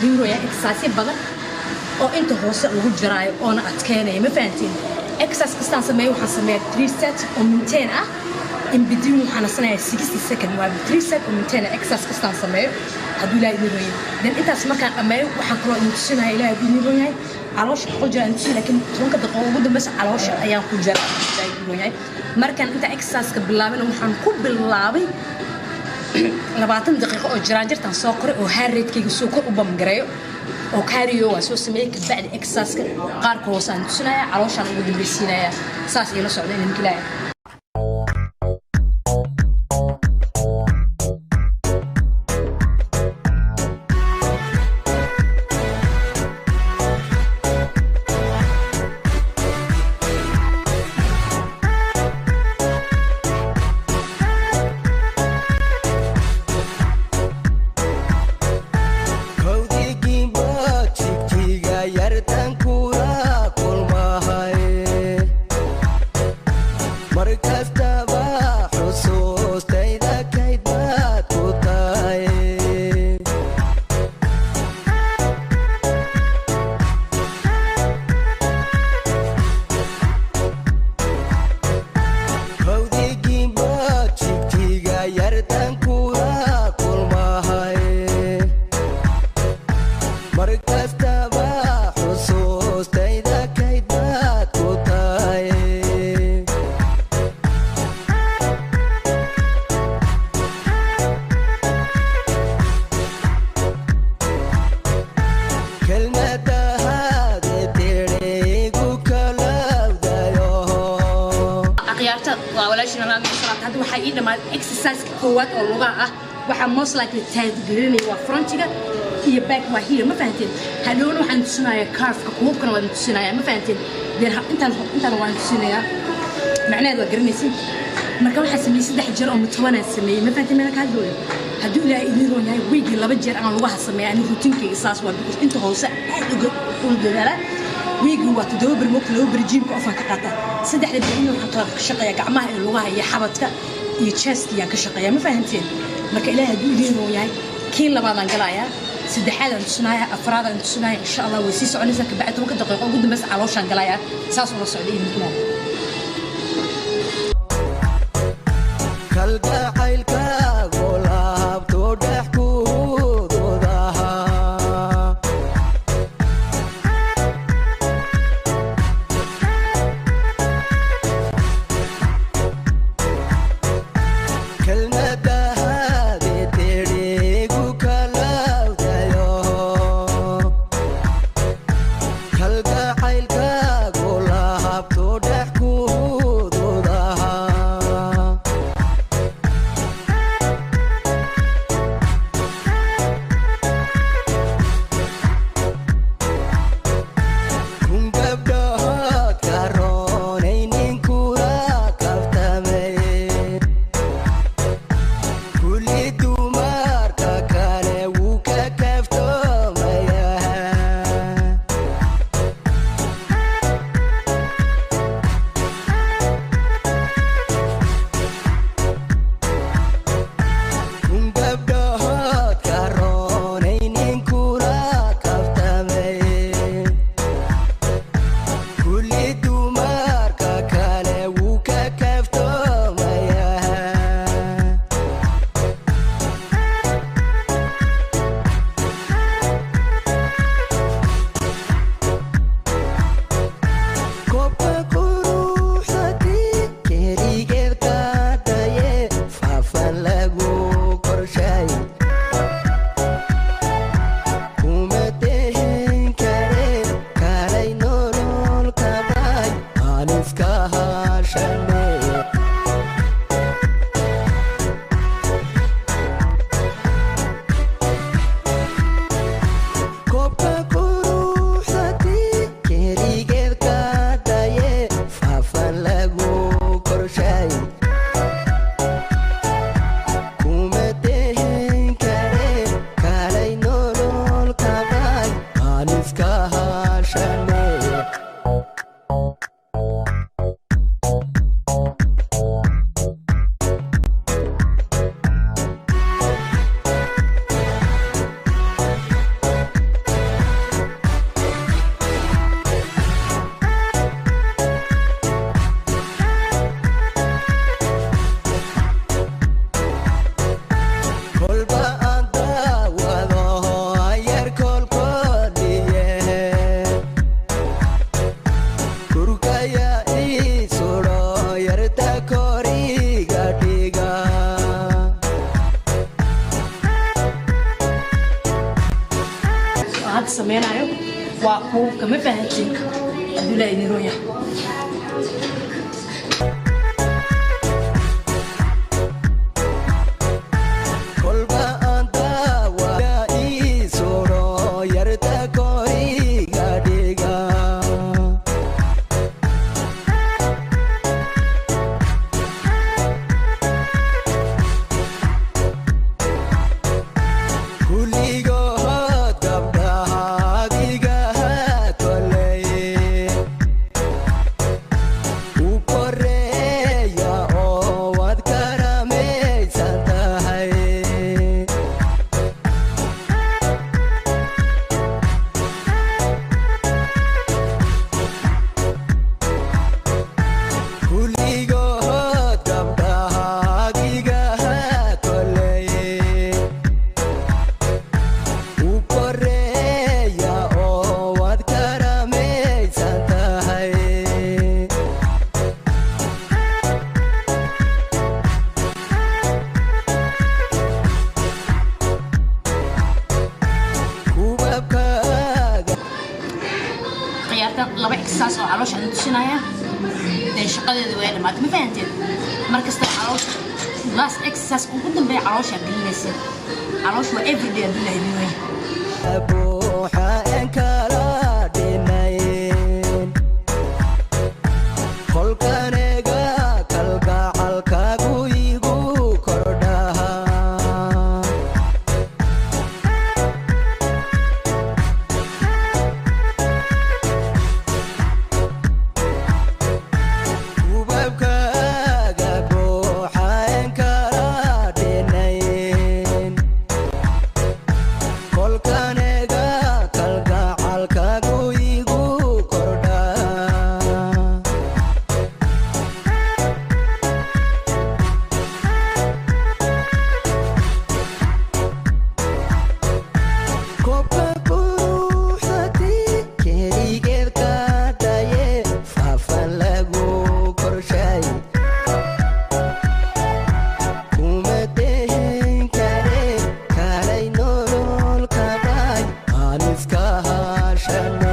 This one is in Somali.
Diinroya exercise badan oo inta hoose lagu jaraayo oona adkeynaya, ma fahantiin? Exercise kastaan sameeyo, waxaan sameeyaa three set oo min 10 ah. In between waxaan nasanayaa 60 second. Waa three set oo min 10 ah exercise kastaan sameeyo, hadduu Ilaah idin roon yahay. Then intaas markaan dhammeeyo, waxaan kaloo idin tusinaya, Ilaah hadduu idin roon yahay, caloosha boqol jeer aan tusin, laakiin 10-ka daqiiqo ugu dambeysa caloosha ayaan ku jaraa, Ilaah idin roon yahay. Markaan inta exercise-ka bilaabina, waxaan ku bilaabay 20 daqiiqo oo jiraanjirtaan soo koray oo heart rate-kayga soo kor u bamgareeyo oo cardio waa soo sameeyey. Kabacdi exercise-ka qaarka hoose aan tusinaya, calooshaan ugu dambeysiinaya. Saas iila socda inamka Ilaahay. Kowdigiinba jigjiga yartan kula kulmahay, mar kastaba xusuustayda kayd baad ku tahay. Kowdigiinba jigjiga yartan kula kulmahay, mar kastaba xusuustayda kayd baad ku tahay. Kelmadahaade tidhigu kalawdayo. Akhyaarta, waa walaashin Alaam. Hadda waxaa ii dhammaaday exercise-ka koowaad oo lugaha ah. Waxaa most likely taaggelinaya waa frontiga iyo back, waa here, ma fahanteen? Hadhowna waxaan tusinayaa calfka, kuwabkana waan tusinayaa, ma fahanteen? Then intaan waan tusinayaa, macnaheed waa garanaysin. Marka waxaan sameeyey saddex jeer oo matobanaan sameeyey, ma fahanteen meel ka hadlooyo? Hadduu Ilaahay idin roon yahay, wiigii laba jeer aan lugaha sameeya. Ani routinekayga saas waa, because inta hoose aad uga u dadaalaa. Wiigii waa 7 beri moogta, 2 beri gymka off aan ka qaataa. Saddexda berina waxaan kala ka shaqeeyaa gacmaha iyo lugaha iyo xabadka iyo chestka yaan ka shaqeeyaa, ma fahanteen? Marka Ilaahay hadduu idiin roon yahay, kii labaadaan galayaa, saddexaadaan tusinaya, afraadaan tusinaya, insha Allah way sii soconaysaa. Kabacdi 10-ka daqiiqo ugu dambeysa calooshaan galayaa. Saas ula socda idinka Ilaahay. Kalgacaylkaagu laabto dhex kududaha. Kelmadahaade tidhigu kalawdayo, kalgacaylkaagu laabto dhex Hadda sameynayo waa kuubka, ma fahantiin? Hadduu Ilaahay idin roon yahay. Kolba aan daawa ii suro yarta koriga dhiga. Kulligood gabdhaha adigaha koley u koreeya oo waad karamaysan tahay. Kulligood gabdhaha adigaha koley u koreeya oo waad karamaysan tahay. Kubabkaaga. Khiyaarta, laba exercise oo caloosha aan tusinaya dee, shaqadeeda way dhamaatay, ma fahanteen? Markasta caloosha last exercise ugu dambeeya caloosha gelinaysa. Caloosha waa everyday, hadduu Ilaahay idin weyn. Buuxa en kala dhinayn kolkanega kalgacalkaagu igu kordhaha. Kubabkaaga buuxa en kala dhinayn kolkanega kalgacalkaagu igu kordhaha. Koobka quruxdati keligeed qaadaye faafan lagu korshay kuma dehen kare kalay nolol kadhay aan iska haashane.